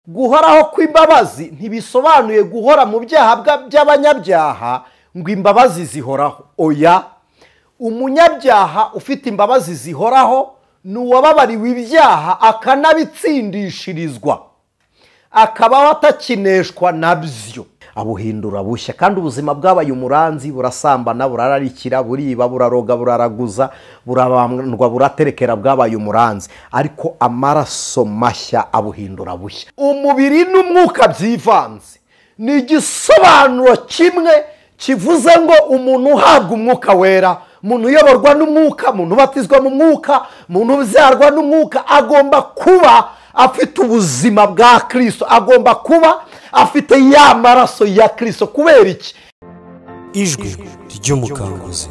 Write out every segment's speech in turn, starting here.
Guhoraho kw'imbabazi ntibisobanuye guhora mu byaha by'abanyabyaha ngo imbabazi zihoraho. Oya, umunyabyaha ufite imbabazi zihoraho ni uwababariwe ibyaha akanabitsindishirizwa, akabaho atakineshwa nabyo, abuhindura bushya. Kandi ubuzima bwabaye umuranzi, burasambana, burararikira, buriba, buraroga, buraraguza, burabandwa, buraterekera, bwabaye umuranzi. Ariko amaraso mashya abuhindura bushya. Umubiri n'umwuka byivanze ni igisobanuro kimwe kivuze ngo umuntu uhabwa umwuka wera, umuntu uyoborwa n'umwuka, umuntu ubatizwa mu mwuka, umuntu ubyarwa n'umwuka, agomba kuba afite ubuzima bwa Kristo, agomba kuba afite ya maraso ya Kristo. Kubera iki? Ijwi ry'umukanguzi.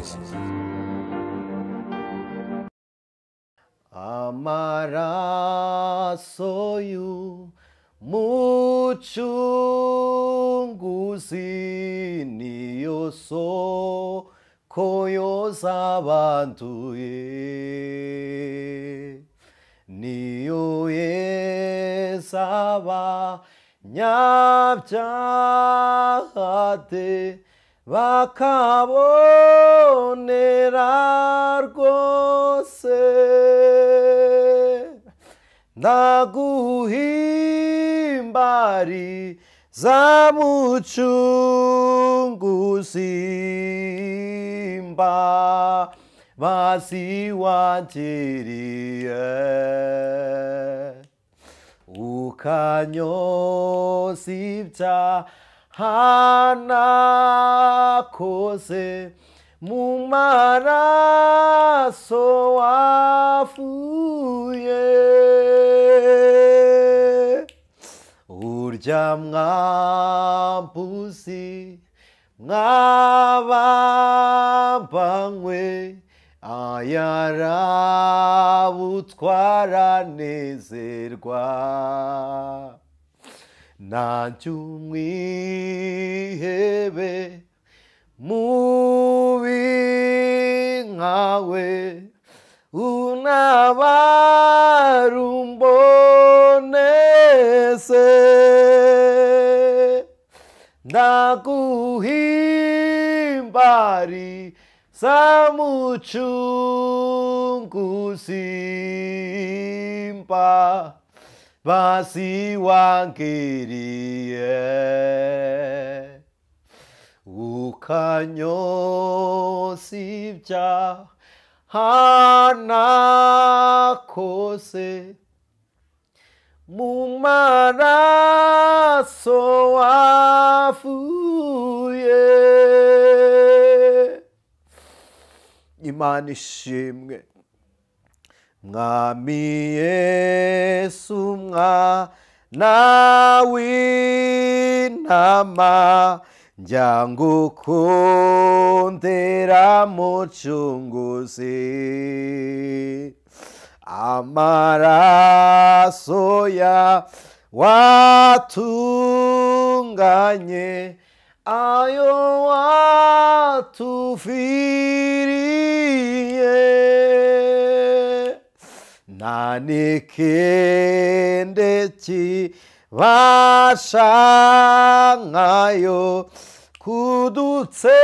Amaraso y'umucunguzi niyo soko yoza abanduye, niyo yeza abanyabyaha de bakabonera rwose. Ndaguhimbariza Mucunguzi, imbabazi wangiriye, ukanyoza ibyaha nakoze, mu maraso wafuye. Urya mwambuzi mwabambanywe, ayarabutwara nezerwa, nanjye umwihebe mubi nkawe, unabara umboneze. Ndaguhimbariza Mucunguzi, imbabazi wangiriye, ukanyoza ibyaha nakoze, mu maraso wafuye. Imana ishimwe. Mwami Yesu mwana w'intama, njya ngukundira Mucunguzi, amaraso ya watunganye, ayo watuviriye, nta n'ikindi kibasha nkayo kudutsembaho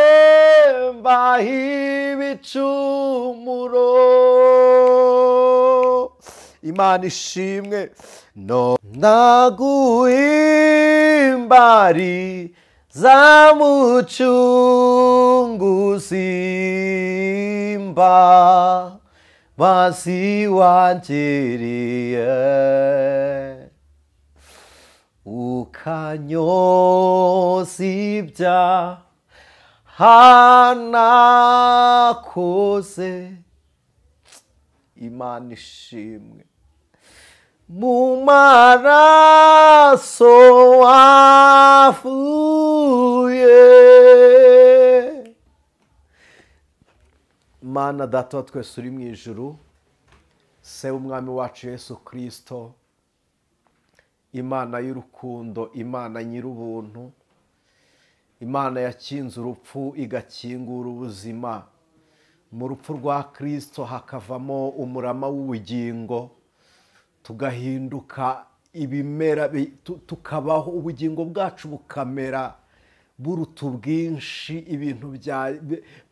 ibicumuro. Imana ishimwe. No ndaguhimbariza Mucunguzi, imbabazi wangiriye, ukanyoza ibyaha nakoze. Imana ishimwe. Mu maraso wafuye. Mana Data wa twese uri mu ijuru, Se w'Umwami wacu Yesu Kristo, Imana y'urukundo, Imana nyir'ubuntu, Imana yakinze urupfu igakingura ubuzima, mu rupfu rwa Kristo hakavamo umurama w'ubugingo, tugahinduka Ibimera tukabaho, ubugingo bwacu bukamera buruta ubwinshi ibintu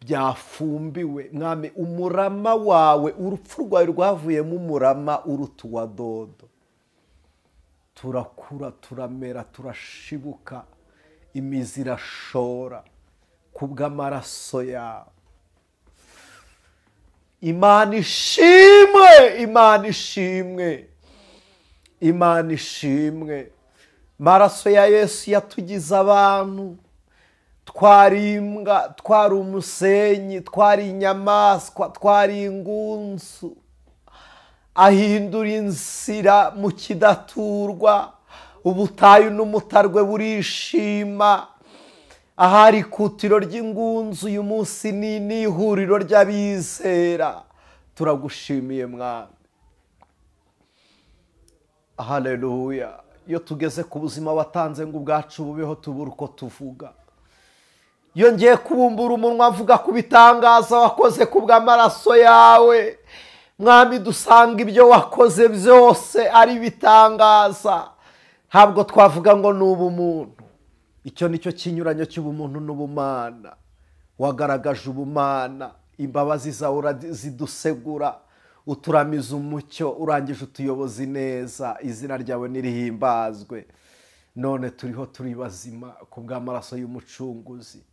byafumbiwe. Mwami, umurama wawe, urupfu rwawe rwavuyemo umurama uruta uwa dodo. Turakura, turamera, turashibuka, imizi irashora kubw'amaraso yawe. Imana ishimwe, Imana ishimwe, Imana ishimwe. Maraso ya Yesu yatugize abantu. Twari imbwa, twari umusenyi, twari inyamaswa, twari ingunzu. Ahindura inzira mu kidaturwa, ubutayu n'umutarwe burishima. Ahari ikutiro ry'ingunzu uyu munsi ni ihuriro ry'abizera. Turagushimiye Mwami. Haleluya. Iyo tugeze ku buzima watanze ngo ubwacu bubeho, tubura uko tuvuga. Iyo ngiye kubumbura umunwa mvuga ku bitangaza wakoze ku bw'amaraso yawe, Mwami, dusanga ibyo wakoze byose ari ibitangaza. Ntabwo twavuga ngo ni ubumuntu. Icyo nicyo kinyuranyo cy'ubumuntu n'ubumana. Wagaragaje ubumana, imbabazi zawe zidusegura, uturamiza umucyo, urangije utuyobozi neza. Izina ryawe nirihimbazwe. None turiho turi bazima ku bw'amaraso y'umucunguzi.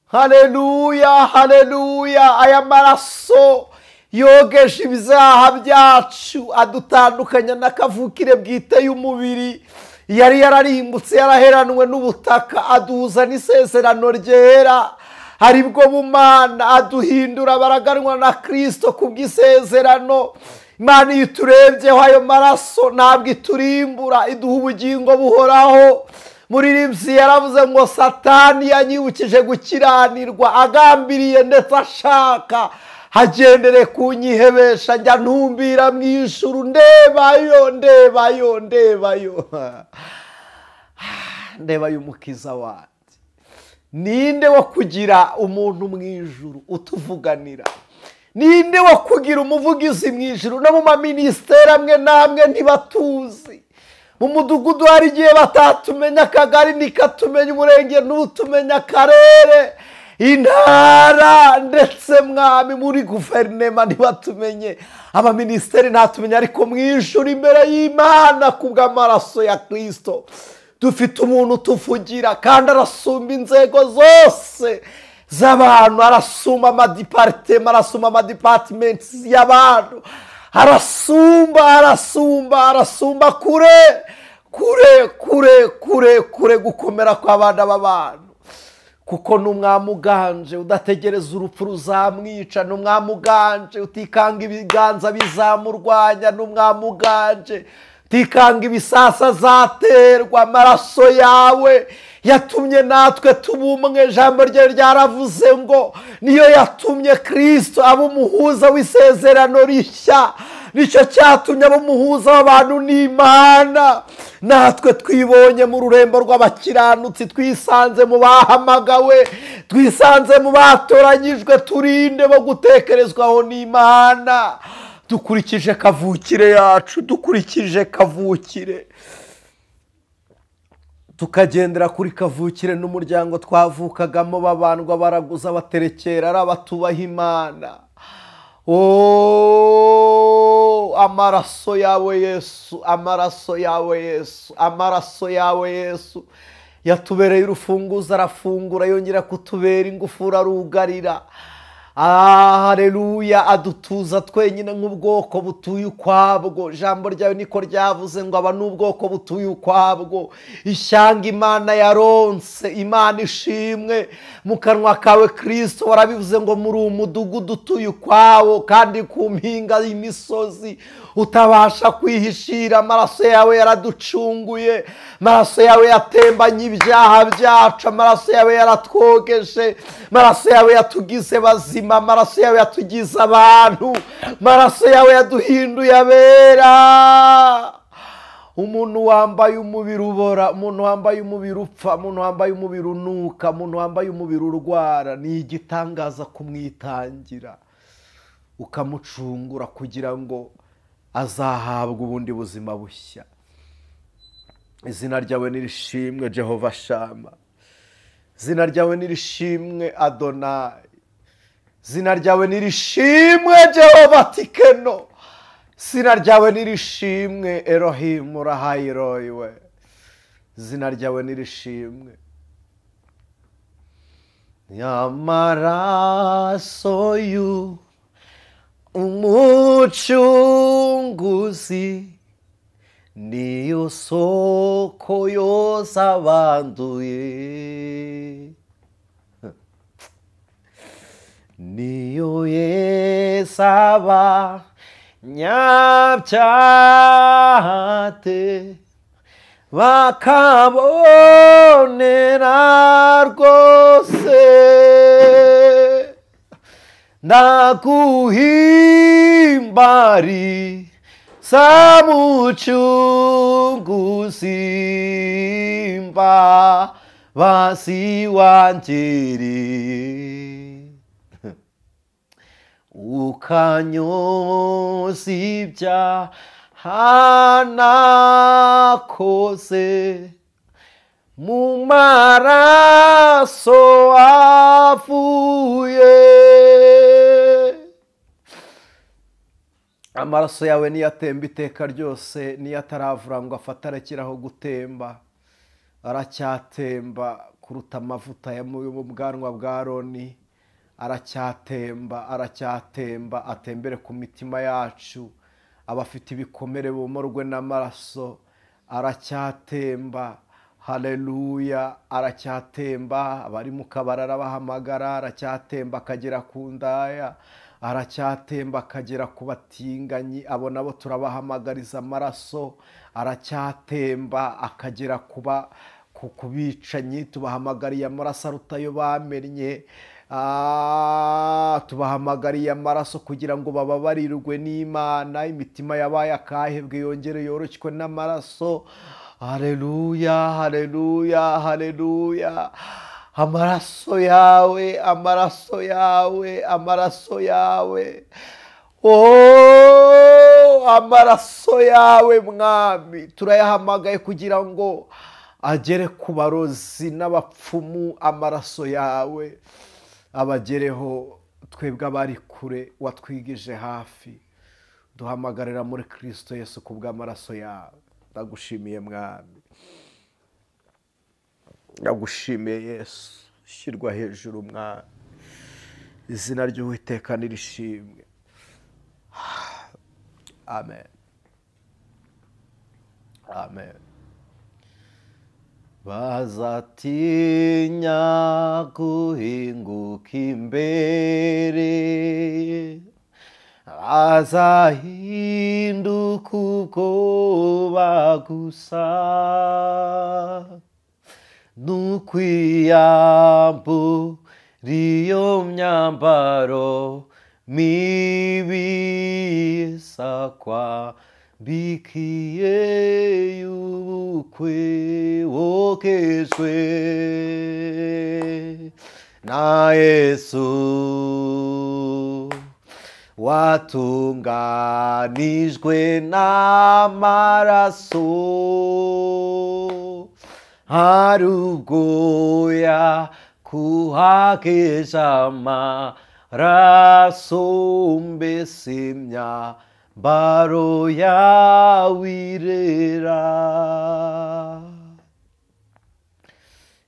Haleluya, haleluya. Aya maraso yogeje ibyaha byacu, adutandukanya n'akavukire bwite y'umubiri yari yararimbutse, yaraheranwe n'ubutaka, aduhuza n'isezerano ryera aribwo bumana, aduhindura baraganwa na Kristo kubw'isezerano. Imana iyo iturebyeho ayo maraso ntabwo iturimbura, iduha ubugingo buhoraho. Muririmbyi yaravuze ngo Satani yanyibukije gukiranirwa, agambiriye ndetse ashaka hagendere kunyihebesha, njya ntumbira mu ijuru, ndebayo, ndebayo, ndebayo, ndebayo umukiza wanjye. Ninde wo kugira umuntu mu ijuru utuvuganira? Ninde wo kugira umuvugizi mu ijuru? No mu maminisiteri amwe n'amwe ntibatuzi. Mu mudugudu hari igihe batatumenya, akagari nikatumenya, umurenge ntutumenya, akarere, intara, ndetse Mwami muri guverinema ntibatumenye, abaminisiteri ntatumenye, ariko mu ijuru imbere y'Imana kubw'amaraso ya Kristo dufite umuntu utuvugira, kandi arasumba inzego zose z'abantu, arasumba amadiparitema, arasumba amadipatimenti y'abantu, arasumba, arasumba, arasumba kure kure kure kure kure gukomera kw'abana b'abantu. Kuko ni umwami uganje udategereza urupfu ruzamwica, ni umwami uganje utikanga ibiganza bizamurwanya, ni umwami uganje utikanga ibisasa zaterwa. Amaraso yawe yatumye natwe tuba umwe. Ijambo rye ryaravuze ngo niyo yatumye Kristo aba umuhuza w'isezerano rishya, nicyo cyatumye aba umuhuza w'abantu n'Imana. Natwe twibonye mu rurembo rw'abakiranutsi, twisanze mu bahamagawe, twisanze mu batoranyijwe, turinde bo gutekerezwaho n'Imana. Dukurikije kavukire yacu, dukurikije kavukire, tukagendera kuri kavukire n'umuryango twavukagamo, babandwa, baraguza, baterekera, ari abatubaha Imana. Amaraso yawe Yesu, amaraso yawe Yesu, amaraso yawe Yesu yatubereye urufunguzo, arafungura, yongera kutubera ingufuri, arugarira. Haleluya. Adutuza twenyine nk'ubwoko butuye ukwabwo. Ijambo ryawe niko ryavuze ngo aba n'ubwoko butuye ukwabwo, ishyanga Imana yaronse. Imana ishimwe. Mu kanwa kawe Kristo warabivuze ngo muri umudugudu utuye ukwawo, kandi ku mpinga y'imisozi utabasha kwihishira. Amaraso yawe yaraducunguye, amaraso yawe yatembanye ibyaha byacu, amaraso yawe yaratwogeje, amaraso yawe yatugize bazima, amaraso yawe yatugize abantu, amaraso yawe yaduhinduye abera. Umuntu wambaye umubiri ubora, umuntu wambaye umubiri upfa, umuntu wambaye umubiri unuka, umuntu wambaye umubiri urwara, ni igitangaza kumwitangira ukamucungura kugira ngo azahabwe ubundi buzima bushya. Izina ryawe nirishimwe Jehova Shama, izina ryawe nirishimwe Adonai, izina ryawe nirishimwe Jehova Tikeno, izina ryawe nirishimwe Elohim Rahairoiwe, izina ryawe nirishimwe. Amaraso yu umucunguzi niyo soko yose abanduye, niyo yesaba nyabyate bakabonera rwose. Ndaguhimbari samucunguzi mbabazi wangiriye, ukanyoza ibyaha nakoze mu maraso avuye. Amaraso yawe niyatemba iteka ryose, niyo ataravura ngo afate arekeraho gutemba, aracyatemba kuruta amavuta yo mu bwanwa bwa Aroni, aracyatemba, aracyatemba, atembere ku mitima yacu. Abafite ibikomere bumorwe n'amaraso, aracyatemba. Haleluya, aracyatemba. Abari mu kabari arabahamagara, aracyatemba akagera ku ndaya, aracyatemba akagera ku batinganyi, abo nabo turabahamagariza amaraso. Aracyatemba akagera ku bicanyi, tubahamagariye amaraso arutayo bamennye. Tubahamagariye amaraso kugira ngo bababarirwe n'Imana, imitima yabaye akahebwe yongere yoroshywe n'amaraso. Haleluya, haleluya, haleluya. Amaraso yawe, amaraso yawe, amaraso yawe, oh, amaraso yawe Mwami, turayahamagaye kugira ngo agere ku barozi n'abapfumu. Amaraso yawe abagereho, twebwe abari kure watwigije hafi. Duhamagarira muri Kristo Yesu kubw'amaraso yawe. Ndagushimiye Mwami, ndagushimiye Yesu, shyirwa hejuru Mwami, izina ry'Uwiteka nirishimwe. Amen, amen. Bazatinya guhinguka imbere, azahinduka ubwoba gusa, n'ukwiyambura iyo myambaro mibi sakwambikiye y'ubukwe wokejwe na Yesu, watunganijwe n'amaraso, hari ubwoya kuhakeja amaraso, mbese imyambaro yawe irera.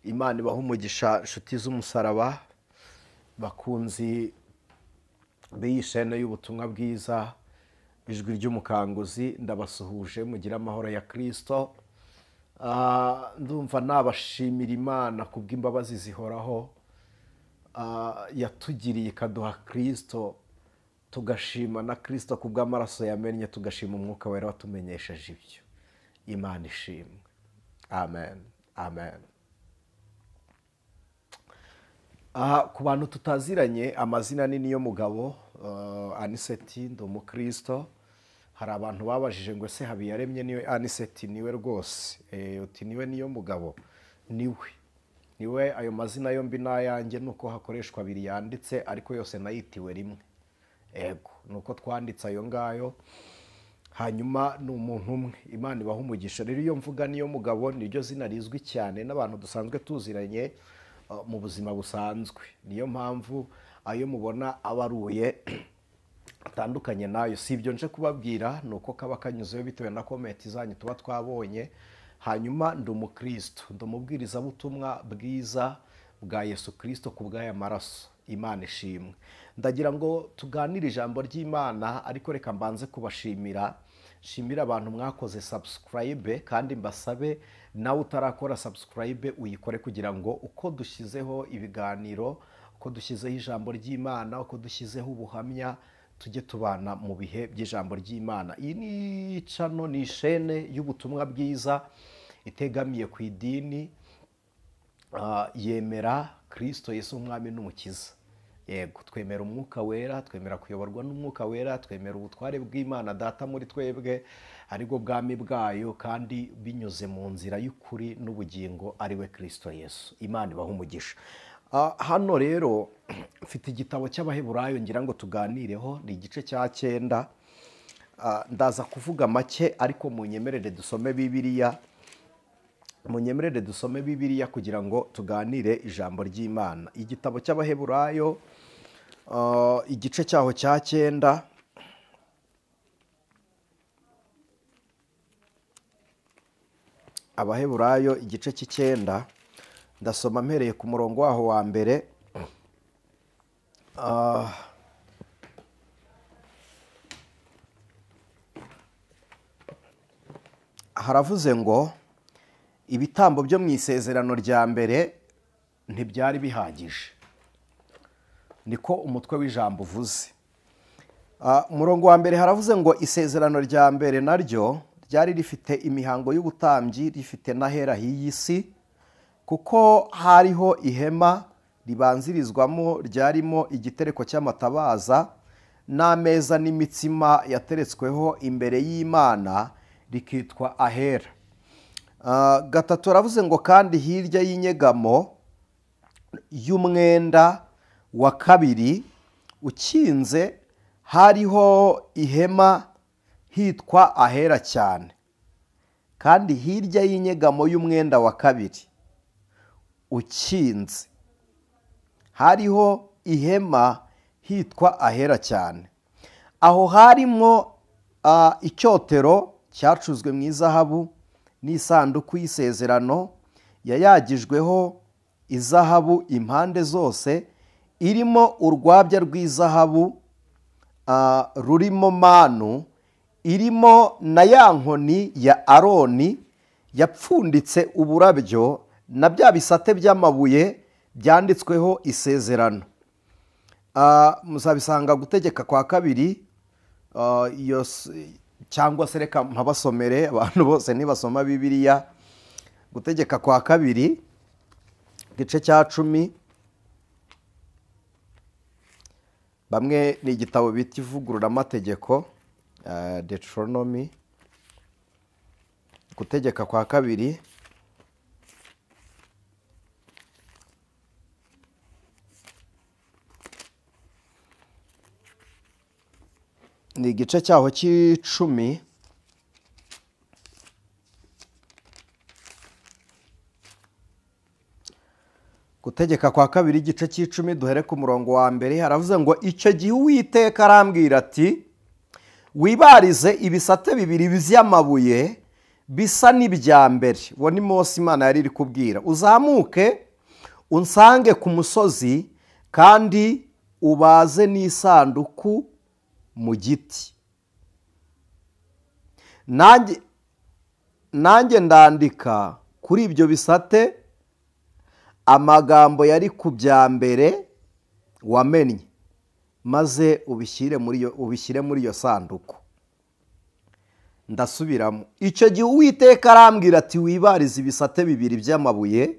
Imana ibahe umugisha inshuti z'umusaraba, bakunzi b'iyi shene y'ubutumwa bwiza Ijwi ry'Umukanguzi, ndabasuhuje mugire amahoro ya Kristo. Ndumva nabashimira Imana kubw'imbabazi zihoraho yatugiriye ikaduha Kristo, tugashima na Kristo kubw'amaraso yamennye, tugashima Umwuka Wera watumenyesheje ibyo. Imana ishimwe. Amen, amen. Ku bantu tutaziranye, amazina ni niyo mugabo Aniseti, ndi umukristo. Hari abantu babajije ngo ese Habiyaremye niwe Aniseti? Niwe rwose. Uti niwe niyo mugabo? Niwe, niwe. Ayo mazina yombi n'ayanjye, nuko hakoreshwa abiri yanditse, ariko yose nayitiwe rimwe. Ego, nuko twanditse ayo ngayo. Hanyuma ni umuntu umwe, Imana ibaha umugisha. Rero iyo mvuga niyo mugabo niryo zina rizwi cyane n'abantu dusanzwe tuziranye mu buzima busanzwe. Niyo mpamvu ayo mubona abaruye atandukanye nayo. Si ibyo nje kubabwira, ni uko kaba kanyuzeho bitewe na comment zanyu tuba twabonye. Hanyuma ndi umukristo, ndi umubwirizabutumwa bwiza bwa Yesu Kristo ku bw'aya maraso. Imana ishimwe. Ndagira ngo tuganire ijambo ry'Imana, ariko reka mbanze kubashimira. Shimira abantu mwakoze subscribe, kandi mbasabe nawe utarakora subscribe uyikore kugira ngo uko dushyizeho ibiganiro, uko dushyizeho ijambo ry'Imana, uko dushyizeho ubuhamya, tujye tubana mu bihe by'ijambo ry'Imana. Iyi ni channel, ni chaîne y'ubutumwa bwiza itegamiye ku idini, yemera Kristo Yesu umwami n'umukiza. Yego, twemera umwuka wera, twemera kuyoborwa n'umwuka wera, twemera ubutware bw'Imana data muri twebwe, aribwo bwami bwayo, kandi binyuze mu nzira y'ukuri n'ubugingo ari we Kristo Yesu. Imana ibahe umugisha. Hano rero mfite igitabo cy'Abaheburayo ngira ngo tuganireho, ni igice cya 9. Ndaza kuvuga make, ariko munyemerere dusome Bibiliya. Munyemerere dusome Bibiliya kugira ngo tuganire ijambo ry'Imana. Igitabo cy'Abaheburayo, igice cyaho cya 9. Abaheburayo igice cy'icenda, ndasoma mpereye ku murongo waho wa mbere. Haravuze ngo ibitambo byo mu isezerano rya mbere ntibyari bihagije. Niko umutwe w'ijambo uvuze. Umurongo wa mbere haravuze ngo isezerano rya mbere naryo ryari rifite imihango y'ubutambyi, rifite n'ahera h'iyi si, kuko hariho ihema ribanzirizwamo ryarimo igitereko cy'amatabaza n'ameza n'imitsima yateretsweho imbere y'Imana, rikitwa ahera. Gatatu aravuze ngo kandi hirya y'inyegamo y'umwenda wa kabiri ukinze hariho ihema hitwa ahera cyane. Kandi hirya y'inyegamo y'umwenda wa kabiri ukinze hariho ihema hitwa ahera cyane. Aho harimo icyotero cyacuzwe mu izahabu n'isanduku y'isezerano yayagijweho izahabu impande zose, irimo urwabya rw'izahabu rurimo manu, irimo na ya nkoni ya Aroni yapfunditse uburabyo na bya bisate by'amabuye byanditsweho isezerano. Muzabisanga gutegeka kwa kabiri, cyangwa se reka mpabasomere abantu bose nibasoma Bibiliya. Gutegeka kwa kabiri igice cya 10, bamwe ni igitabo bita ivugururamategeko, Deuteronomy. Gutegeka kwa kabiri ni igice cyaho cy'icumi. Gutegeka kwa kabiri igice cy'icumi duhere ku murongo wa mbere, haravuze ngo icyo gihe Uwiteka arambwira ati wibarize ibisate bibiri by'amabuye bisa n'ibya mbere. Uwo ni Mose Imana yari iri kubwira. Uzamuke unsange ku musozi kandi ubaze n'isanduku mu giti. Nanjye ndandika kuri ibyo bisate amagambo yari ku bya mbere wamennye, maze ubishyire muri iyo sanduku. Ndasubiramo. Icyo gihe Uwiteka arambwira ati wibarize ibisate bibiri by'amabuye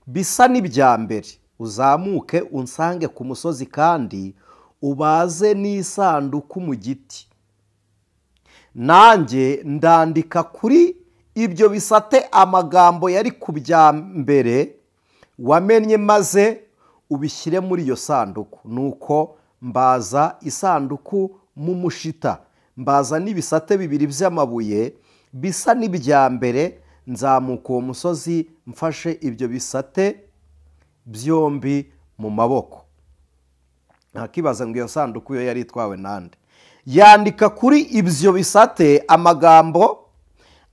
bisa n'ibya mbere, uzamuke unsange ku musozi kandi ubaze n'isanduku mu giti. Nanjye ndandika kuri ibyo bisate amagambo yari ku bya mbere wamennye, maze ubishyire muri iyo sanduku. Nuko mbaza isanduku mu mushita, Mbaza n'ibisate bibiri by'amabuye bisa n'ibya mbere, nzamuka uwo musozi mfashe ibyo bisate byombi mu maboko. Ntakibaza ngo iyo sanduku yo yari itwawe nande. Yandika kuri ibyo bisate amagambo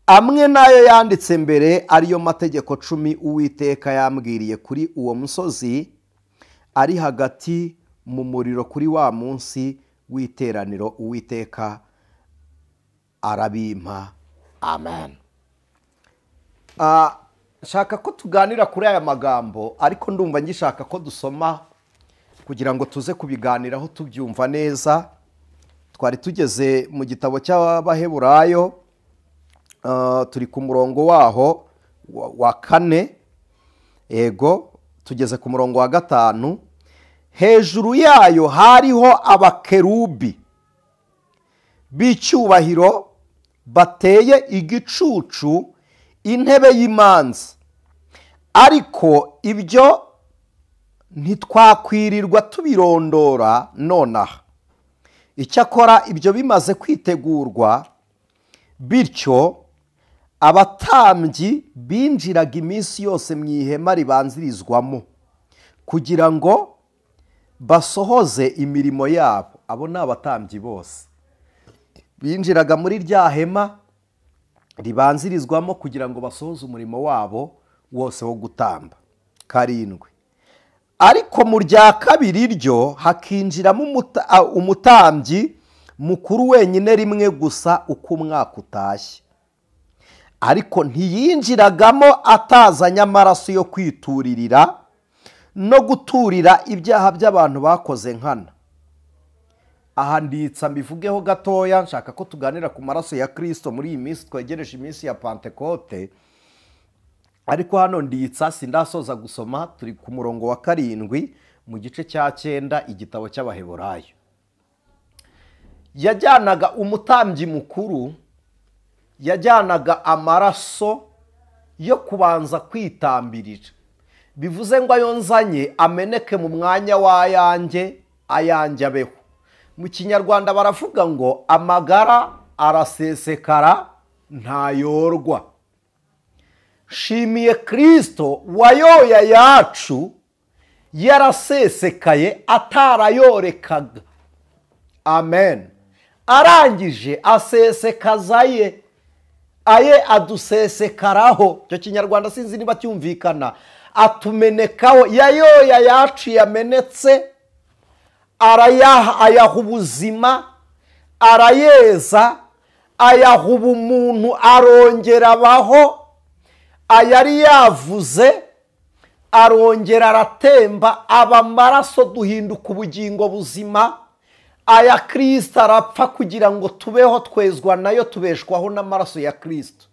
amwe nayo yanditse mbere, ariyo mategeko 10 Uwiteka yambwiriye kuri uwo musozi ari hagati mu muriro kuri wa munsi w'iteraniro, Uwiteka arabimpa. Amen. Shaka ko tuganira kuri aya magambo, ariko ndumva ngishaka ko dusoma kugira ngo tuze kubiganiraho tubyumva neza. Twari tugeze mu gitabo cy'Abaheburayo, turi ku murongo waho wa 4, ego tugeze ku murongo wa 5. Hejuru yayo hariho abakerubi b'icyubahiro bateye igicucu intebe y'imanza, ariko ibyo ntitwakwirirwa tubirondora nonaha. Icyakora ibyo bimaze kwitegurwa bityo, abatambyi binjiraga iminsi yose mu ihema ribanzirizwamo kugira ngo basohoze imirimo yabo. Abo ni abatambyi bose binjiraga muri rya hema ribanzirizwamo kugira ngo basohoze umurimo wabo wose wo gutamba. 7. Ariko mu rya kabiri ryo hakinjiramo umutambyi mukuru wenyine rimwe gusa uko umwaka utashye, ariko ntiyinjiragamo atazanye amaraso yo kwituririra no guturira ibyaha by'abantu bakoze nkana. Aha nditsa mbivugeho gatoya, nshaka ko tuganira ku maraso ya Kristo muri iyi minsi twegereje iminsi ya Pentekote. Ariko hano nditsa sindasoza gusoma, turi ku murongo wa 7 mu gice cya 9 igitabo cy'Abaheburayo. Yajyanaga umutambyi mukuru, yajyanaga amaraso yo kubanza kwitambirira, bivuze ngo ayo nzanye ameneke mu mwanya w'ayanjye, ayanjye abeho. Mu Kinyarwanda baravuga ngo amagara arasesekara ntayorwa. Shimiye Kristo wayoya yacu yarasesekaye atarayorekaga. Amen. Arangije asesekaza ye, aye adusesekaraho. Icyo Kinyarwanda sinzi niba cyumvikana. Atumenekaho, yayoya yacu yamenetse, arayaha, ayaha ubuzima, arayeza, ayaha ubumuntu, arongera abaho. Ayari yavuze arongera aratemba, aba amaraso duhinduka ubugingo buzima. Aya Kristo arapfa kugira ngo tubeho, twezwa nayo, tubeshwaho n'amaraso ya Kristo.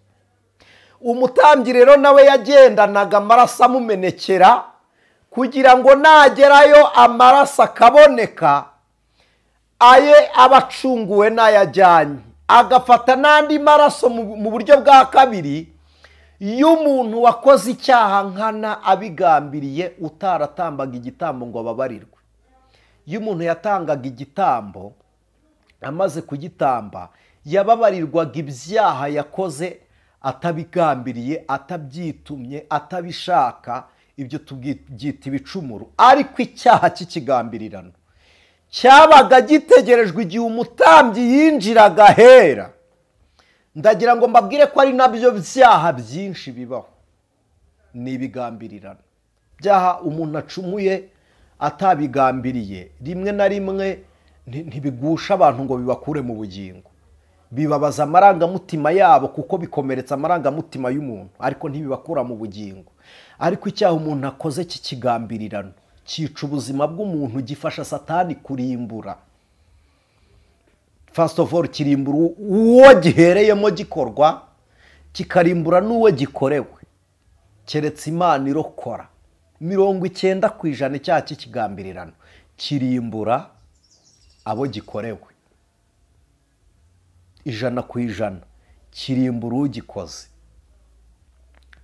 Umutambyi rero nawe yagendanaga amaraso amumenekera kugira ngo nagerayo amaraso akaboneka, aye abacunguwe n'ayajyanye, agafata n'andi maraso mu buryo bwa kabiri y'umuntu wakoze icyaha nkana abigambiriye, utaratambaga igitambo ngo ababarirwe. Iyo umuntu yatangaga igitambo amaze kugitamba, yababarirwaga ibyaha yakoze atabigambiriye, atabyitumye, atabishaka, ibyo tubyita ibicumuro. Ariko icyaha cy'ikigambirirano cyabaga gitegerejwe igihe umutambyi yinjiraga ahera. Ndagira ngo mbabwire ko ari nabyo byaha byinshi bibaho, ni ibigambirirano. Byaha umuntu acumuye atabigambiriye, rimwe na rimwe ntibigusha abantu ngo bibakure mu bugingo, bibabaza amarangamutima yabo kuko bikomeretsa amarangamutima y'umuntu, ariko ntibibakura mu bugingo. Ariko icyaha umuntu akoze cy'ikigambirirano cyica ubuzima bw'umuntu, gifasha Satani kurimbura. First of all, kirimbura uwo gihereyemo gikorwa, kikarimbura n'uwo gikorewe, keretse Imana irokora. 90% icyaha cy'ikigambirirano kirimbura abo gikorewe, 100% kirimbura ugikoze.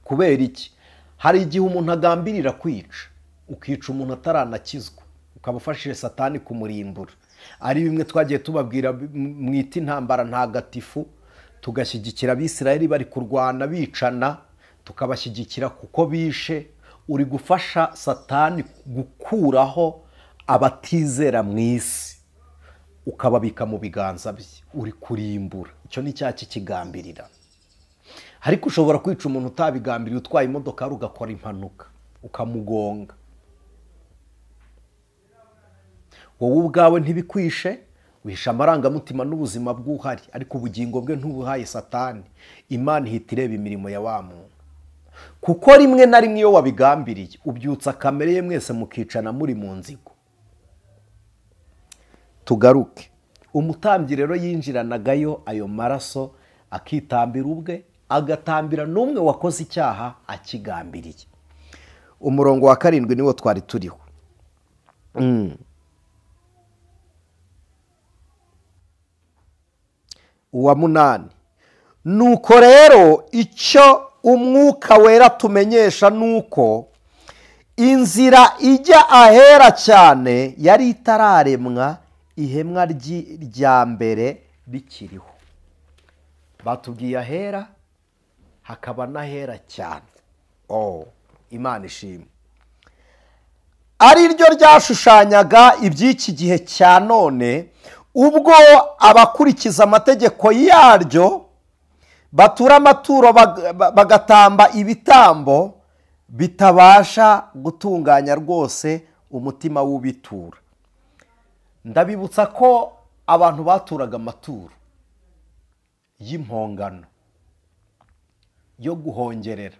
Kubera iki? Hari igihe umuntu agambirira kwica, ukica umuntu ataranakizwa, ukaba ufashije Satani kumurimbura. Ari bimwe twagiye tubabwira mwita intambara ntagatifu, tugashyigikira Abisirayeli bari kurwana bicana, tukabashyigikira kuko bishe. Uri gufasha Satani gukuraho abatizera mu isi, ukababika mu biganza bye, uri kurimbura. Icyo ni icyaha kikigambirira. Ariko ushobora kwica umuntu utabigambiriye, utwaye imodoka ugakora impanuka ukamugonga, wowe ubwawe ntibikwishe, wishe amarangamutima n'ubuzima bw'uhari, ariko ubugingo bwe ntubuhaye Satani. Imana ihita ireba imirimo ya wa muntu, kuko rimwe na rimwe iyo wabigambiriye ubyutsa kamere ye, mwese mukicana muri mu nzigo. Tugaruke, umutambyi rero yinjiranagayo ayo maraso akitambira ubwe, agatambira n'umwe wakoze icyaha akigambiriye. Umurongo wa 7 niwo twari turiho. Uwa 8, nuko rero icyo umwuka wera tumenyesha nuko inzira ijya ahera cyane yari itararemwa, ihemwa rya mbere rikiriho. Batubwiye ahera hakaba n'ahera cyane. Imana ishimwe. Ari ryo ryashushanyaga iby'iki gihe cya none, ubwo abakurikiza amategeko yaryo batura amaturo bagatamba ibitambo bitabasha gutunganya rwose umutima w'ubitura. Ndabibutsa ko abantu baturaga amaturo y'impongano yo guhongerera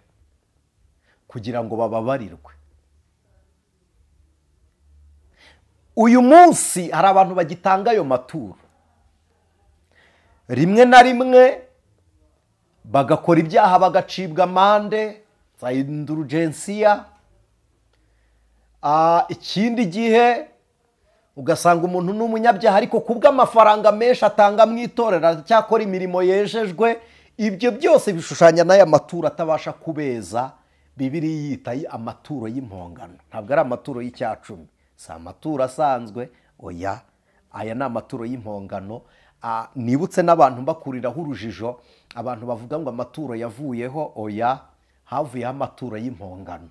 kugira ngo bababarirwe. Uyu munsi hari abantu bagitanga ayo maturo, rimwe na rimwe bagakora ibyaha bagacibwa amande za indulgensiya. Ikindi gihe ugasanga umuntu n'umunyabyaha ariko kubw'amafaranga menshi atanga mu itorero cyakora imirimo yejejwe. Ibyo byose bishushanya n'aya maturo atabasha kubeza. Bibiliya yita amaturo y'impongano, ntabwo ari amaturo y'icyacumi, si amaturo asanzwe, oya, aya ni amaturo y'impongano. Nibutse n'abantu bakuriraho urujijo, abantu bavuga ngo amaturo yavuyeho, oya, havuyeho amaturo y'impongano,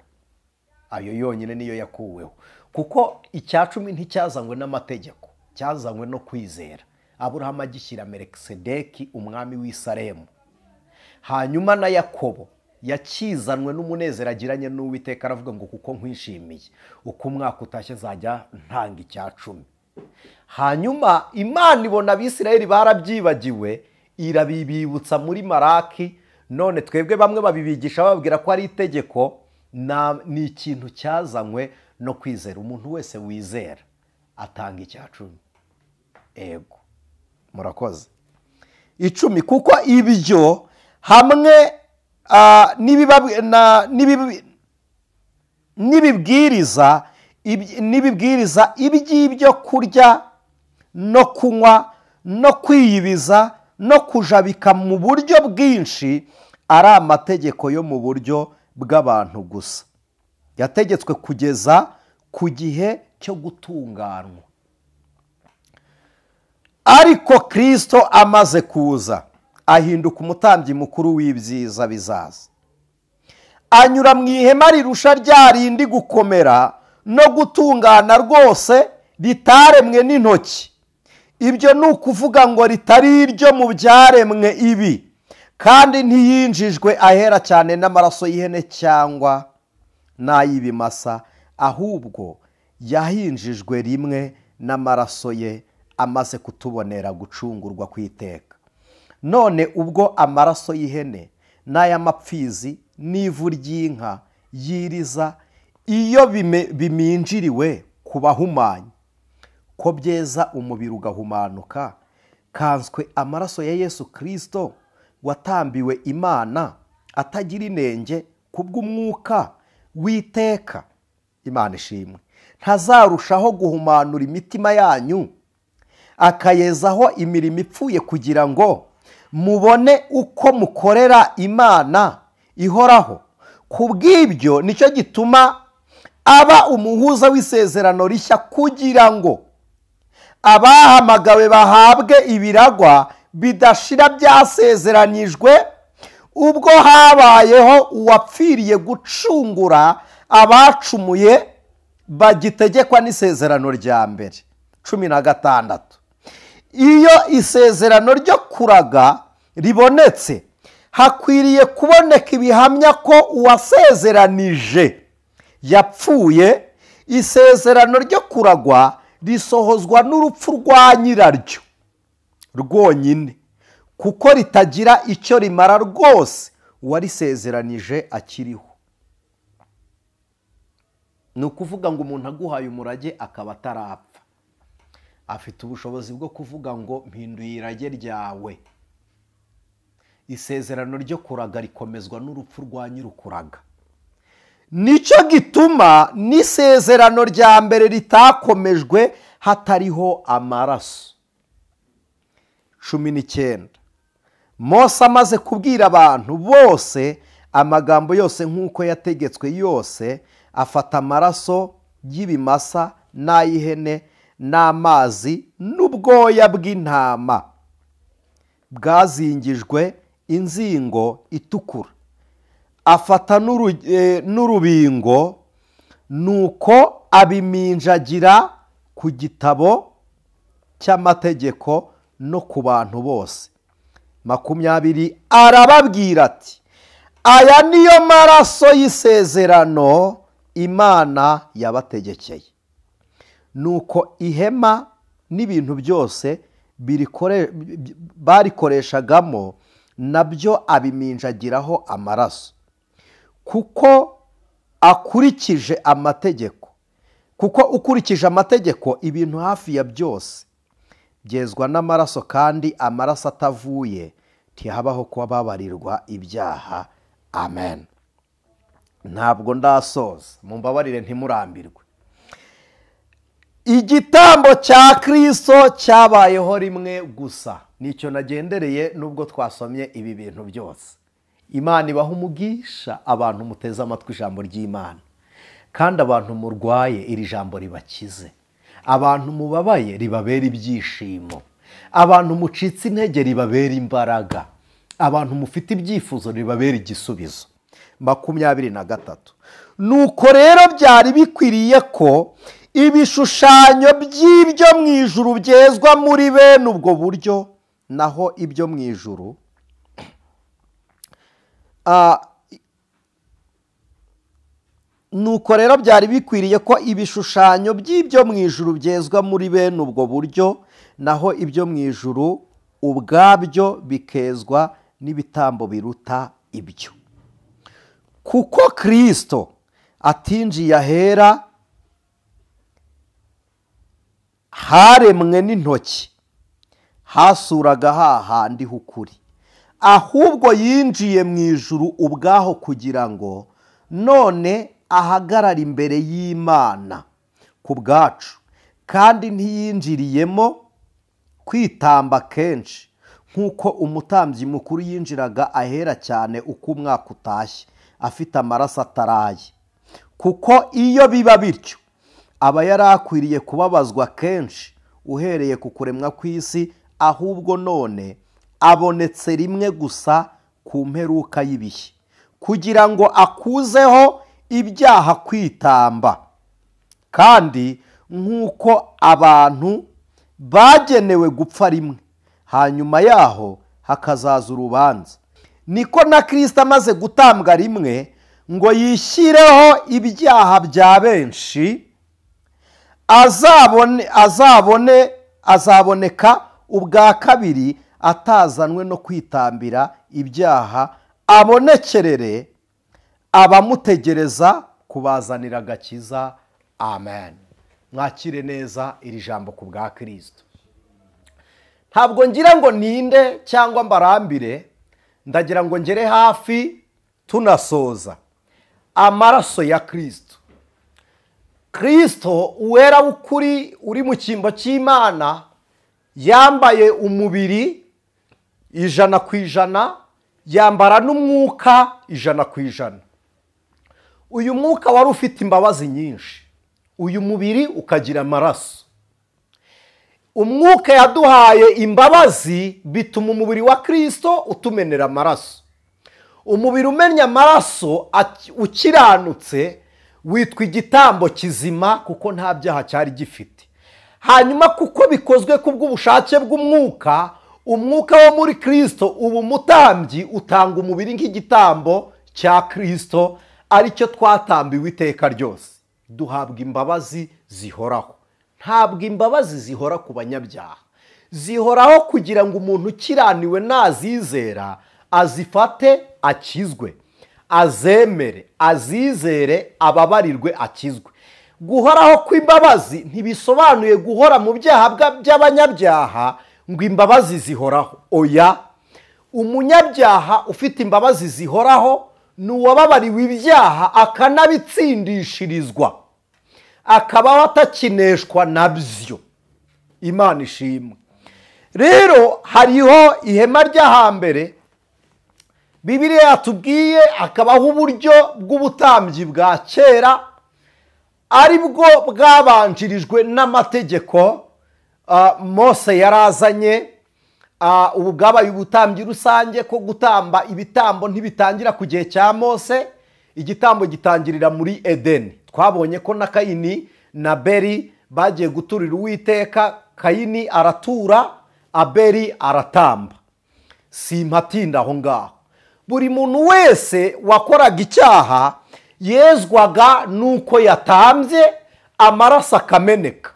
ayo yonyine niyo yakuweho, kuko icyacumi nticyazanywe n'amategeko, cyazanywe no kwizera. Aburahamu agishyira Melikisedeki umwami w'i Salemu, hanyuma na Yakobo yakizanwe n'umunezero agiranye n'Uwiteka, aravuga ngo kuko nkwishimiye, uko umwaka utashye zajya ntanga icyacumi. Hanyuma Imana ibona Abisirayeli barabyibagiwe, irabibibutsa muri Maraki. None twebwe bamwe babibigisha bababwira ko ari itegeko, ni ikintu cyazanywe no kwizera. Umuntu wese wizera atanga icyacumi. Ego, murakoze. 10, kuko ibyo hamwe n'ibibwiriza iby'ibyo kurya no kunywa no kwiyibiza no kujabika mu buryo bwinshi ari amategeko yo mu buryo bw'abantu gusa, yategetswe kugeza ku gihe cyo gutunganwa. Ariko Kristo amaze kuza ahinduka umutambyi mukuru w'ibyiza bizaza, anyura mu ihema rirusha rya rindi gukomera no gutungana rwose, ritaremwe n'intoki. Ibyo ni ukuvuga ngo ritari iryo mu byaremwe ibi, kandi ntiyinjijwe ahera cyane n'amaraso y'ihene cyangwa n'ay'ibimasa, ahubwo yahinjijwe rimwe n'amaraso ye amaze kutubonera gucungurwa kw'iteka. None ubwo amaraso y'ihene n'ay'amapfizi n'ivu ry'inka yiriza, iyo biminjiriwe ku bahumanye, ko byeza umubiri ugahumanuka, kanswe amaraso ya Yesu Kristo watambiwe Imana atagira inenge kubw'umwuka w'iteka. Imana ishimwe. Ntazarushaho guhumanura imitima yanyu akayezaho imirimo ipfuye, kugira ngo mubone uko mukorera Imana ihoraho. Kubw'ibyo nicyo gituma aba umuhuza w'isezerano rishya, kugira ngo Abahamagawe bahabwe ibiragwa bidashira byasezeranyijwe, ubwo habayeho uwapfiriye gucungura abacumuye bagitegekwa n'isezerano rya mbere. 16. Iyo isezerano ryo kuraga ribonetse, hakwiriye kuboneka ibihamya ko uwasezeranije yapfuye. Isezerano ryo kuragwa risohozwa n'urupfu rwa nyiraryo rwonyine, kuko ritagira icyo rimara rwose uwarisezeranije akiriho. Ni ukuvuga ngo umuntu aguhaye umurage akaba atarapfa, afite ubushobozi bwo kuvuga ngo mpinduye irage ryawe. Isezerano ryo kuraga rikomezwa n'urupfu rwa nyir'ukuraga. Nicyo gituma n'isezerano rya mbere ritakomejwe hatariho amaraso. 19. Mose amaze kubwira abantu bose amagambo yose nk'uko yategetswe yose, afata amaraso y'ibimasa n'ay'ihene n'amazi n'ubwoya bw'intama bwazingijwe inzingo itukura, afata n'urubingo, nuko abiminjagira ku gitabo cy'amategeko no ku bantu bose. 20. Arababwira ati: aya niyo maraso y'isezerano Imana yabategekeye. Nuko ihema n'ibintu byose barikoreshagamo nabyo abiminjagiraho amaraso, kuko akurikije amategeko, kuko ukurikije amategeko ibintu hafi ya byose byezwa n'amaraso, kandi amaraso atavuye ntihabaho kubabarirwa ibyaha. Amen. Ntabwo ndasoza, mumbabarire ntimurambirwe. Igitambo cya Kristo cyabayeho rimwe gusa, nicyo nagendereye nubwo twasomye ibi bintu byose. Imana ibaha umugisha abantu muteze amatwi ijambo ry'Imana, kandi abantu murwaye iri jambo ribakize, abantu mubabaye ribabera ibyishimo, abantu mucitse intege ribabera imbaraga, abantu mufite ibyifuzo ribabera igisubizo. 23. Nuko rero byari bikwiriye ko ibishushanyo by'ibyo mu ijuru byezwa muri bene ubwo buryo, naho ibyo mu ijuru nuko rero byari bikwiriye ko ibishushanyo by'ibyo mu ijuru byezwa muri bene ubwo buryo, naho ibyo mu ijuru ubwabyo bikezwa n'ibitambo biruta ibyo. Kuko Kristo atinjiye ahera haremwe n'intoki, hasuraga hahandi h'ukuri, ahubwo yinjiye mu ijuru ubwaho kugira ngo none ahagarara imbere y'Imana ku bwacu, kandi ntiyinjiriyemo kwitamba kenshi nk'uko umutambyi mukuru yinjiraga ahera cyane uko umwaka utashye afite amaraso ataraye. Kuko iyo biba bityo aba yari akwiriye kubabazwa kenshi uhereye ku kuremwa kw'isi, ahubwo none abonetse rimwe gusa ku mperuka y'ibihe, kugira ngo akuzeho ibyaha kwitamba. Kandi nk'uko abantu bagenewe gupfa rimwe, hanyuma yaho hakazaza urubanza, niko na Kristo amaze gutambwa rimwe ngo yishyireho ibyaha bya benshi, azaboneka ubwa kabiri atazanwe no kwitambira ibyaha, abonekerere abamutegereza kubazanira agakiza. Amen. Mwakire neza iri jambo ku bwa Kristo. Ntabwo ngira ngo ninde cyangwa mbarambire, ndagira ngo ngere hafi tunasoza. Amaraso ya Kristo. Kristo uwera w'ukuri uri mu cyimbo cy'Imana, yambaye umubiri 100%, yambara n'umwuka 100%. Uyu mwuka wari ufite imbabazi nyinshi, uyu mubiri ukagira amaraso. Umwuka yaduhaye imbabazi bituma umubiri wa Kristo utumenera amaraso. Umubiri umenya amaraso ukiranutse witwa igitambo kizima kuko nta byaha cyari gifite. Hanyuma kuko bikozwe kubw'ubushake bw'umwuka, umwuka wo muri Kristo ubu umutambyi utanga umubiri nk'igitambo cya Kristo, aricyo twatambiwe iteka ryose. Duhabwa imbabazi zihoraho. Ntabwo imbabazi zihora ku banyabyaha, zihoraho kugira ngo umuntu ukiraniwe nazizera azifate akizwe, azemere, azizere, ababarirwe, akizwe. Guhoraho kw'imbabazi ntibisobanuye guhora mu byaha by'abanyabyaha ngo imbabazi zihoraho. Oya, umunyabyaha ufite imbabazi zihoraho ni uwababariwe ibyaha akanabitsindishirizwa, akabaho atakineshwa nabyo. Imana ishimwe. Rero hariho ihema ry'ahambere Bibiliya yatubwiye, akabaho uburyo bw'ubutambyi bwa kera aribwo bwabanjirijwe n'amategeko Mose yarazanye. Ubu bwabaye ubutambyi rusange ko gutamba ibitambo ntibitangira ku gihe cya Mose, igitambo gitangirira muri Edeni. Twabonye ko na Kayini na Abeli bagiye guturira Uwiteka, Kayini aratura, Abeli aratamba. Simpatinda aho ngaho. Buri muntu wese wakoraga icyaha yezwaga nuko yatambye amaraso akameneka.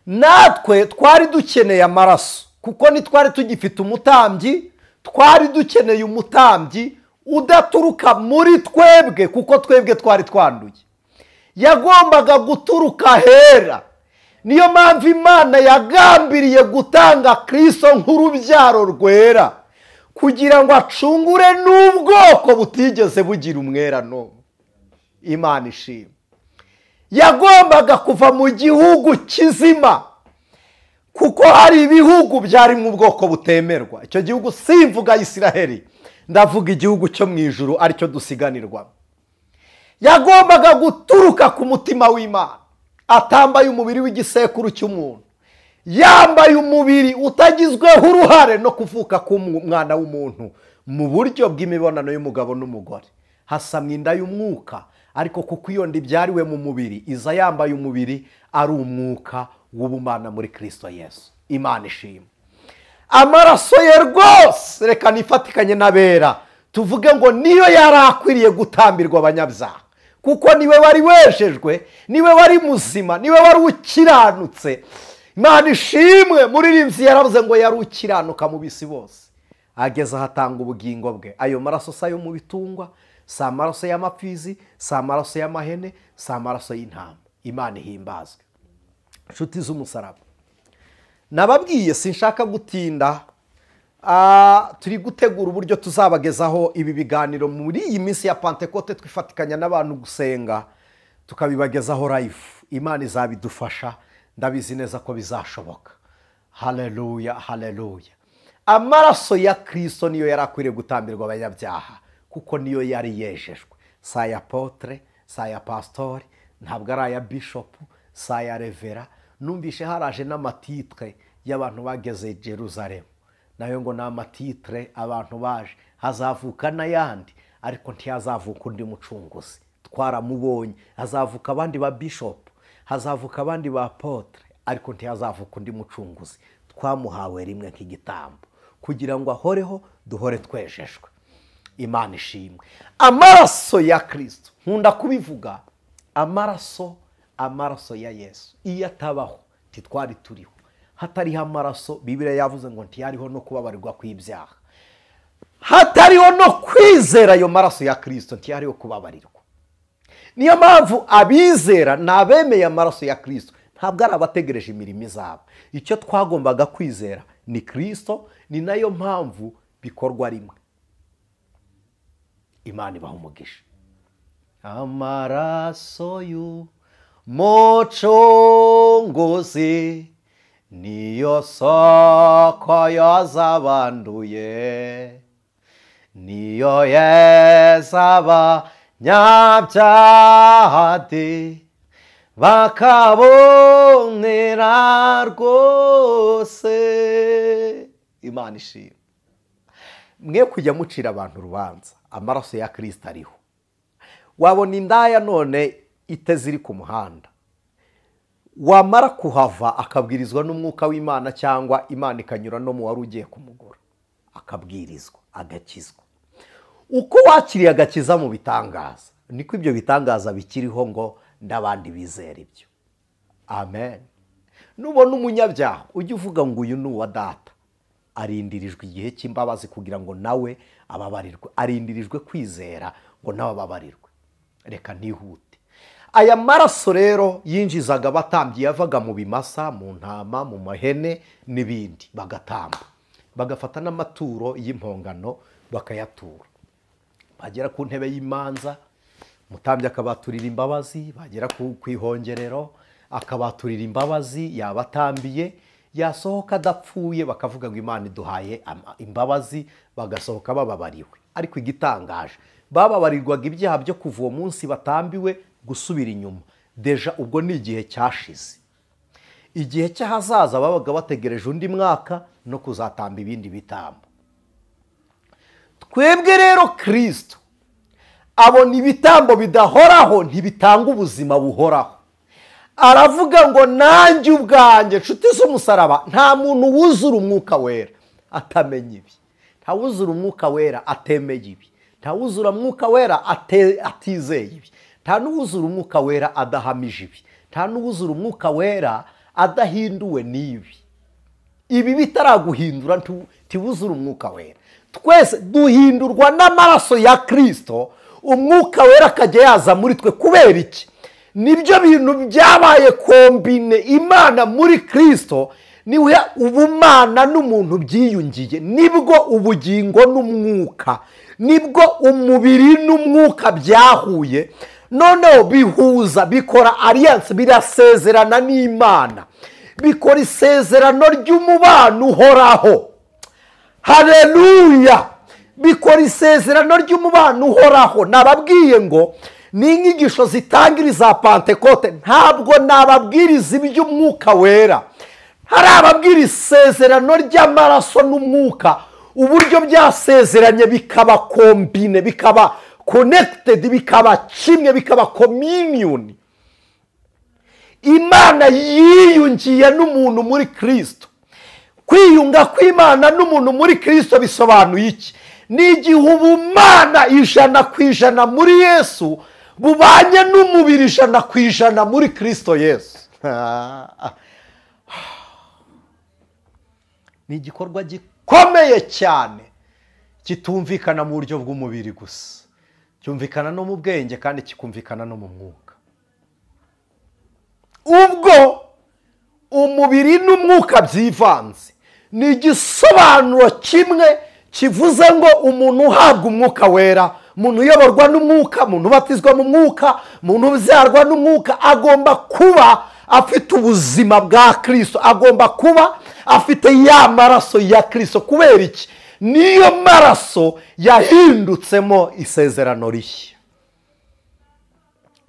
Natwe twari dukeneye amaraso kuko ntitwari tugifite umutambyi, twari dukeneye umutambyi udaturuka muri twebwe kuko twebwe twari twanduye. Yagombaga guturuka hera. Niyo mpamvu Imana yagambiriye gutanga Kristo nk'urubyaro rwera kugira ngo acungure n'ubwoko butigeze bugira umwera n'umwe. Imana ishimwe. Yagombaga kuva mu gihugu kizima kuko hari ibihugu byari mu bwoko butemerwa. Icyo gihugu simvuga Isiraheli, ndavuga igihugu cyo mu ijuru aricyo dusiganirwa. Yagombaga guturuka ku mutima w'Imana, atambaye umubiri w'igisekuru cy'umuntu, yambaye umubiri utagizweho uruhare no kuvuka k'umwana w'umuntu mu buryo bw'imibonano y'umugabo n'umugore. Hasamwa inda y'umwuka, ariko kuko iyo nda ibyariwe mu mubiri iza yambaye umubiri ari umwuka w'ubumana muri Kristo Yesu. Imana ishimwe. Amaraso ye rwose reka nifatikanye n'abera tuvuge ngo niyo yari akwiriye gutambirwa abanyabyaha, kuko niwe wari wejejwe, niwe wari muzima, niwe wari ukiranutse. Imana ishimwe. Muririmbyi yaravuze ngo yari ukiranuka mu bisi bose, ageze ahatanga ubugingo bwe. Ayo maraso si ayo mu bitungwa, si amaraso y'amapfizi, si amaraso y'amahene, si amaraso y'intama. Imana ihimbazwe. Inshuti z'umusaraba, nababwiye sinshaka gutinda. Turi gutegura uburyo tuzabagezaho ibi biganiro muri iyi minsi ya Pantekote, twifatikanya n'abantu gusenga tukabibagezaho live. Imana izabidufasha, ndabizi neza ko bizashoboka. Haleluya, haleluya. Amaraso ya Kristo niyo yari akwiriye gutambirwa abanyabyaha kuko niyo yari yejejwe. Si aya apotre, si aya pastori, ntabwo ari aya bishop, si aya revera. Numvishe haraje n'amatitre y'abantu bageze Jerusalem, nayo ngo ni amatitre abantu baje. Hazavuka n'ayandi, ariko ntihazavuka undi mucunguzi. Twaramubonye. Hazavuka abandi ba bishop, hazavuka abandi ba apotre, ariko ntihazavuka undi mucunguzi. Twamuhawe rimwe nk'igitambo kugira ngo ahoreho duhore twejejwe. Imana ishimwe. Amaraso ya Kristo, nkunda kubivuga, amaraso, amaraso ya Yesu iyo atabaho ntitwari turiho. Hatariho amaraso, Bibiliya yavuze ngo ntiyariho no kubabarirwa kw'ibyaha. Hatariho no kwizera ayo maraso ya Kristo ntiyariho kubabarirwa. Niyo mpamvu abizera ni abemeye amaraso ya Kristo, ntabwo ari abategereje imirimo izaba. Icyo twagombaga kwizera ni Kristo, ni nayo mpamvu bikorwa rimwe. Imana ibaha umugisha. Amaraso y'umucunguzi niyo soko y'abanduye, niyo yeza abanyabyaha de Bakabonera rwose. Imana ishimwe. Mwe kujya mucira abantu urubanza, amaraso ya Kristo ariho. Wabona indaya none iteze iri ku muhanda, wamara kuhava akabwirizwa n'umwuka w'Imana, cyangwa Imana ikanyura no mu wari ugiye kumugura, akabwirizwa agakizwa. Uko wakiriye agakiza mu bitangaza, niko ibyo bitangaza bikiriho ngo n'abandi bizera ibyo. Amen. Nubona umunyabyaha ujye uvuga ngo uyu ni uwa data, arindirijwe igihe cy'imbabazi kugira ngo nawe ababarirwe, arindirijwe kwizera ngo nawe ababarirwe. Reka ntihute. Aya maraso rero yinjizaga abatambyi, yavaga mu bimasa, mu ntama, mu mahene n'ibindi, bagatamba, bagafata n'amaturo y'impongano bakayatura. Bagera ku ntebe y'imanza, umutambyi akabaturira imbabazi, bagera ku ihongerero akabaturira imbabazi, yabatambiye, yasohoka adapfuye bakavuga ngo Imana iduhaye imbabazi, bagasohoka bababariwe. Ariko igitangaje, bababarirwaga ibyaha byo kuva uwo munsi batambiwe gusubira inyuma. Deja ubwo ni igihe cyashize. Igihe cy'ahazaza babaga bategereje undi mwaka no kuzatamba ibindi bitambo. Twebwe rero Kristo abona ibitambo bidahoraho ntibitanga ubuzima buhoraho. Aravuga ngo nanjye ubwanjye, nshuti z'umusaraba, nta muntu wuzura umwuka wera atamenya ibi, nta wuzura umwuka wera atemeye ibi, nta wuzura umwuka wera atizeye ibi, nta n'uwuzura umwuka wera adahamije ibi, nta n'uwuzura umwuka wera adahinduwe n'ibi. Ibi bitaraguhindura ntiwuzura umwuka wera. Twese duhindurwa n'amaraso ya Kristo, umwuka wera akajya yaza muri twe. Kubera iki? Nibyo bintu byabaye kombine. Imana muri Kristo niwe ubumana n'umuntu byiyungiye, nibwo ubugingo n'umwuka, nibwo umubiri n'umwuka byahuye, noneho bihuza, bikora alliance, birasezerana n'Imana, bikora isezerano ry'umubano uhoraho. Haleluya! Bikora isezerano ry'umubano uhoraho. Nababwiye ngo ni inyigisho zitangiriza Pantekote, ntabwo nababwiriza iby'umwuka wera. Hari ababwira isezerano ry'amaraso n'umwuka, uburyo byasezeranye bikaba kombine, bikaba connected, bikaba kimwe, bikaba communion. Imana yiyungiye n'umuntu muri Kristo. Kwiyunga kw'Imana n'umuntu muri Kristo bisobanuye iki? Ni igihe ubumana 100% muri Yesu bubanye n'umubiri 100% muri Kristo Yesu. Ni igikorwa gikomeye cyane kitumvikana mu buryo bw'umubiri gusa, cyumvikana no mu bwenge kandi kikumvikana no mu mwuka. Ubwo umubiri n'umwuka byivanze, ni igisobanuro kimwe kivuze ngo umuntu uhabwa umwuka wera, umuntu uyoborwa n'umwuka, umuntu ubatizwa mu mwuka, umuntu ubyarwa n'umwuka, agomba kuba afite ubuzima bwa Kristo, agomba kuba afite ya maraso ya Kristo. Kubera iki? Niyo maraso yahindutsemo isezerano rishya.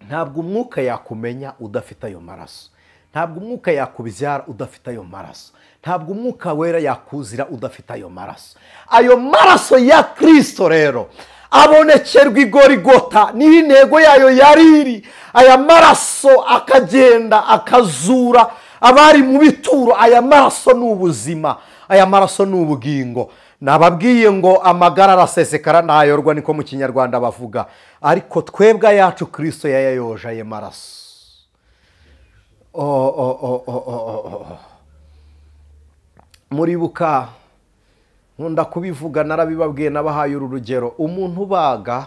Ntabwo umwuka yakumenya udafite ayo maraso, ntabwo umwuka yakubyara udafite ayo maraso, ntabwo umwuka wera yakuzira udafite ayo maraso. Ayo maraso ya Kristo rero abonekerwa i Gorigota, niho intego yayo yari iri. Aya maraso akagenda akazura abari mu bituro. Aya maraso ni ubuzima, aya maraso ni ubugingo. Nababwiye ngo amagara arasesekara ntayorwa, niko mu Kinyarwanda bavuga, ariko twebwe yacu Kristo yayayoje ayo maraso. Muribuka, nkunda kubivuga, narabibabwiye, nabahaye uru rugero. Umuntu ubaga,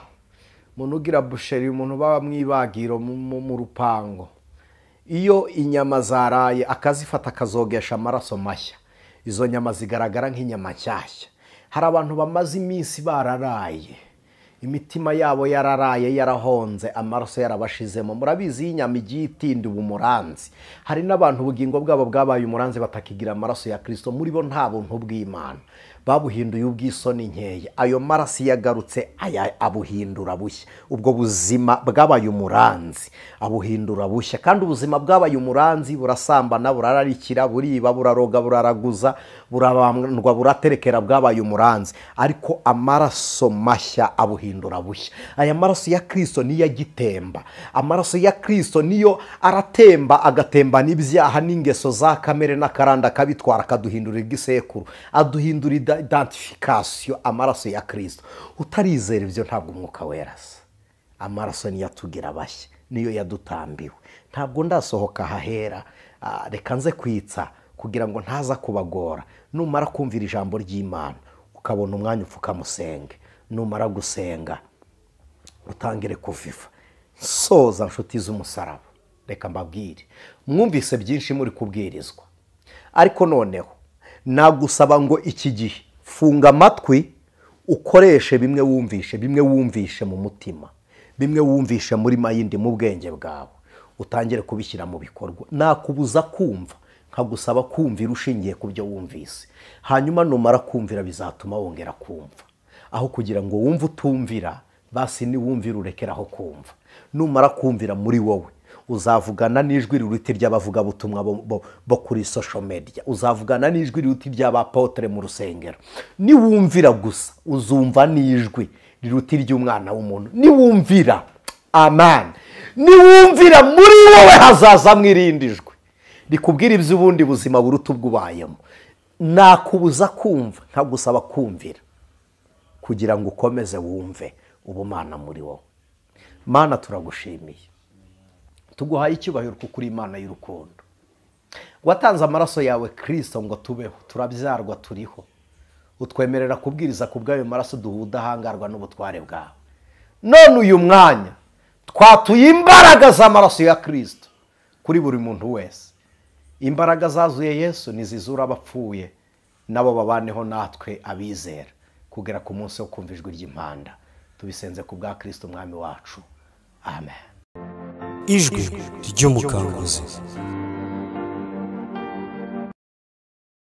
umuntu ugira busheri, umuntu baba mwibagiro mu rupango, iyo inyama zaraye akazifata akazogesha amaraso mashya, izo nyama zigaragara nk'inyama nshyashya. Hari abantu bamaze iminsi bararaye, imitima yabo yararaye, yarahonze, amaraso yarabashizemo. Murabizi inyama igiye itinda ubu umuranzi. Hari n'abantu ubugingo bwabo bwabaye umuranzi, batakigira amaraso ya Kristo muri bo, nta buntu bw'Imana. Babuhinduye ubwisoni nkeya. Ayo maraso yagarutse abuhindura bushya. Ubwo buzima bwabaye umuranzi, abuhindura bushya. Kandi ubuzima bwabaye umuranzi burasambana, burararikira, buriba, buraroga, buraraguza, burabandwa, buraterekera, bwabaye umuranzi. Ariko amaraso mashya abuhindura bushya. Aya maraso ya Kristo niyo agitemba. Amaraso ya Kristo niyo aratemba, agatemba n'ibyaha n'ingeso za kamere n'akaranda, akabitwara akaduhindura igisekuru, aduhindura identification. Amaraso ya Kristo. Utarizera ibyo ntabwo umwuka wera asa. Amaraso niyo atugira bashya, niyo yadutambiwe. Ntabwo ndasohoka hahera, reka nze kwitsa kugira ngo ntaza kubagora. Numara kumvira ijambo ry'Imana ukabona umwanya upfukamusenge, numara gusenga utangire kuviva. Soza nshuti z'umusaraba, reka mbabwire, mwumvise byinshi muri kubwirizwa, ariko noneho nagusaba ngo iki gihe funga amatwi, ukoreshe bimwe wumvishe, bimwe wumvishe mu mutima, bimwe wumvishe muri mayindi, mu bwenge bwawe, utangire kubishyira mu bikorwa. Nakubuza kumva, nkagusaba kumvira ushingiye ku byo wumvise. Hanyuma numara kumvira bizatuma wongera kumva. Aho kugira ngo wumve utumvira, basi niwumvira urekeraho kumva. Numara kumvira muri wowe uzavugana n'ijwi riruta ry'abavugabutumwa bo kuri social media, uzavugana n'ijwi riruta ry'abapotre mu rusengero. Niwumvira gusa uzumva n'ijwi riruta ry'umwana w'umuntu. Niwumvira, amen, niwumvira muri wowe hazaza mwirindi jwi rikubwira iby'ubundi buzima buruta ubwubayemo. Nakubuza kumva, nkagusaba kumvira kugira ngo ukomeze wumve ubumana muri wowe. Mana, turagushimiye, tuguhaye icyubahiro kuko uri Imana y'urukundo. Watanze amaraso yawe Kristo ngo tubeho, turabyarwa turiho. Utwemerera kubwiriza ku bw'ayo maraso, duha ubudahangarwa n'ubutware bwawe. None uyu mwanya twatuye imbaraga z'amaraso ya Kristo kuri buri muntu wese. Imbaraga zazuye Yesu nizizura abapfuye, nabo babaneho natwe abizera kugera ku munsi wo kumva ijwi ry'impanda. Tubisenze ku bwa Kristo umwami wacu, amen. Ijwi ry'umukanguzi.